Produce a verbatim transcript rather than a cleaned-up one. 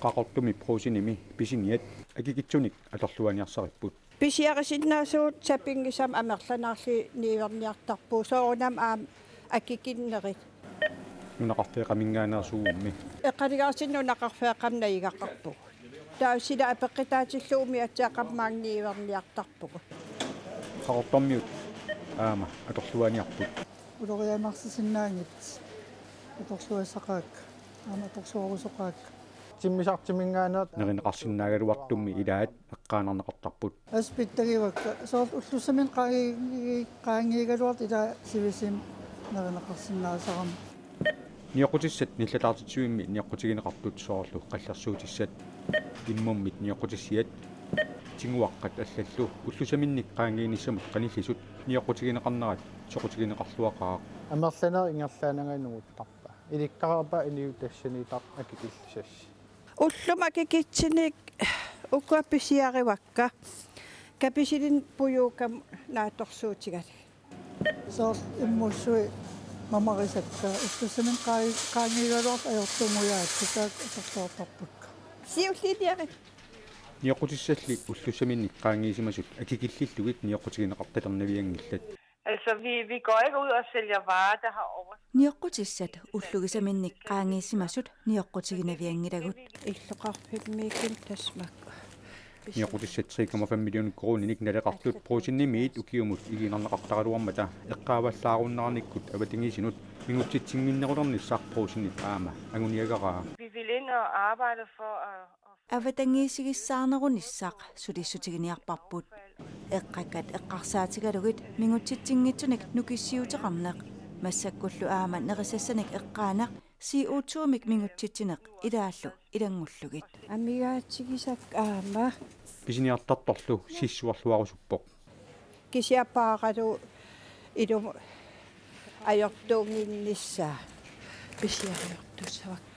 Qaqortumi Brugsenimi pisiniat akikitsunik atorluaniarsaripput. Pisiarisinnaasugut sapinngisamik amerlanaarlugit niuerniartarpugut, soorunami aamma akikinnerit. Nunaqarfeeqqaminngaanneersuugummi. Eqqanigaarsinni nunaqarfeeqqamik najugaqarpugut. Taava sila apeqqutaatillugu umiatsiaqarmat niuerniartarpugut. Qaqortormiut aamma atorluaniarput. Ulorianarsisinnaanngitsut atorsugassaqaakka, aamma atorsuarusoqaakka. Timmisartiminngaanneersoq. Nerineqarsinnaagaluartummi ilaat eqqaanarneqartarput. Aspit tagivakka, soorlu ullussaminnik qaangi-, qaangiugaluartut ilaat sivisumik nerineqarsinnaasarami. Nioqqutissat nillataartitsivimmi nioqqutigineqartut, soorlu qallersuutissat, immummit nioqqutissiat, tiguaqqat allallu ullussaminnik qaangiunissamut qanillisut nioqqutigineqarnerat soqutigineqarluaqaaq. Amerlanerit ingerlaannangajaat nunguttarpaa. Ilikkarpaa inuit tassaniittartut akikillisassi. Ullumi akikitsinik ukua pisiarivakka. Kapisilinik pujuukkamut naatsorsuutigalugit. Soorlu immussui mamarisakka, ullussaminnik qaa-, qaangiugaluartut ajortuunngujaat, taakku atorluartarpakka. Siulliiliarit. Nioqqutissalli ullussaminnik qaangiusimasut akikillillugit nioqqutigineqartalernavianngillat. Altså, vi, vi går ikke ud og sælger varer, der har over- Nioqqutissat ullugisaminnik qaangiusimasut nioqqutiginavianngilagut. Illoqarfimmiikkunik tasmakku. Nioqqutissat tre komma fem millioner koruuninik naleqartut Brugsenimiit ukiumut igiinnarneqartaraluarmata eqqaavallaarunnaarnikkut avatangiisinut mingutsitsinnginnerulernissaq Brugsenip aamma anguniagaraa. Vi vil ind og arbejde for at, at Avatangiisigissaarnerunissaq sulissutiginiarparput. Eqqakkat eqqarsaatigalugit mingutsitsinngitsunik nukissiuteqarneq, massakkullu aamma nerisassanik eqqaaneq, C O to-mik mingutsitsineq ilaallu ilanngullugit. Amigaatigisakka aamma. Pisiniartartorlu sissuarluarusuppoq. Kisianni paaralu ilumut ajortuunnginnissaa pisiariortussavakka.